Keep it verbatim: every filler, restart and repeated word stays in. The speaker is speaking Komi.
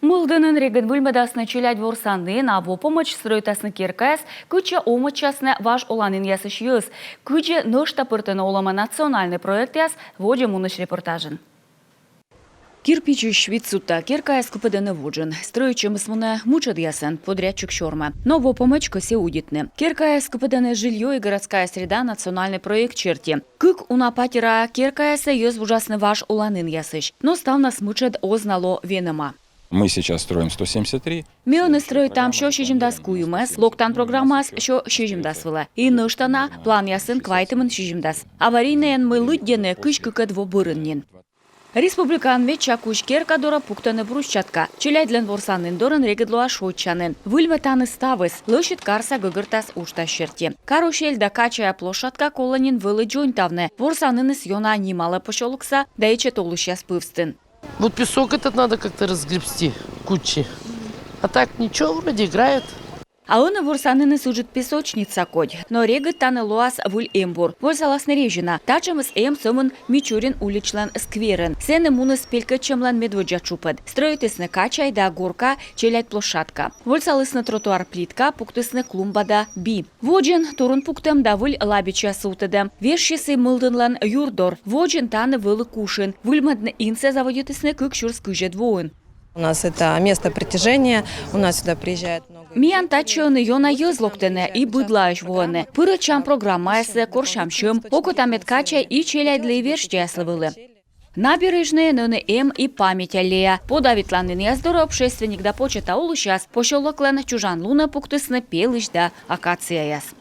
Мылдінын регыд выльмӧдасны челядь ворсанін, а во помӧдз стрӧитасны керкаяс, кытчӧ овмӧдчасны важ оланінъясысь йӧз. Кыдзи нӧшта пӧртӧны олӧмӧ национальнӧй проектъяс, водзӧ мунысь репортажын. Кирпичысь вит судта керкаяс кыпӧдӧны водзын. Стрӧитчӧмыс мунӧ мытшӧдъясӧн, подрядчик сёрмӧ. Но во помӧдз кӧсйӧ удитны. Керкаяс кыпӧдӧны «Жильё и городская среда» национальнӧй проект серти. Кык уна патераа керкаясӧ йӧз вуджасны важ оланінъясысь. Но ставнас мытшӧд оз на ло венӧма. Мы сейчас строим сто семьдесят три. Ме ӧні стрӧитам сё сизимдас куимӧс, локтан программаас сё сизимдас вылӧ. И нӧшта на планъясын квайтымын сизимдас. Аварийнӧйӧн мый лыддьӧны кызь кыкӧд во бӧрын нин. Республикаын медся кузь керка дорӧ пуктӧны брусчатка. Челядьлӧн ворсанін дорын регыд лоӧ шойччанін. Выльмӧ тані ставыс, лӧсьыд карса гӧгӧртас уджтас серти. Карусель да качая площадка колӧ нин вӧлі дзоньтавны. Ворсаніныс ёна нималӧ посёлокса да ичӧт олысьяс пӧвстын. Вот песок этот надо как-то разгребсти, кучи. А так ничего, вроде играет. А ӧні ворсаніныс ыджыд песочница кодь. Но регыд тані лоас выль эмбур. Вольсаласны резина. Татшӧмыс эм сӧмын Мичурин уличлӧн скверын. Сэні муніс пелькӧдчӧмлӧн медводдза тшупӧд. Стрӧитісны качай да горка, челядь площадка. Вольсалісны тротуар плитка, пуктісны клумба да би. Водзын турун пуктӧм да выль лабичьяс сувтӧдӧм. Вежсис и Мылдінлӧн юрдор. Водзын тані вӧлі кушин. Выльмӧдны инсӧ заводитісны кык сюрс кызьӧд воын. У нас это место притяжения, у нас сюда приезжает много... Миян татчӧ ӧні ёна йӧз локтӧны и быдлаысь воӧны. Пырӧдчам программаясӧ, корсям сьӧм, окота мед качай и челядьлы, и вежсьяслы вӧлі. Набережнӧйын ӧні эм и память аллея. Подавитланінъяс дорӧ общественник да почета олысьяс посёлоклӧн чужан лунӧ пуктісны пелысь да акацияяс.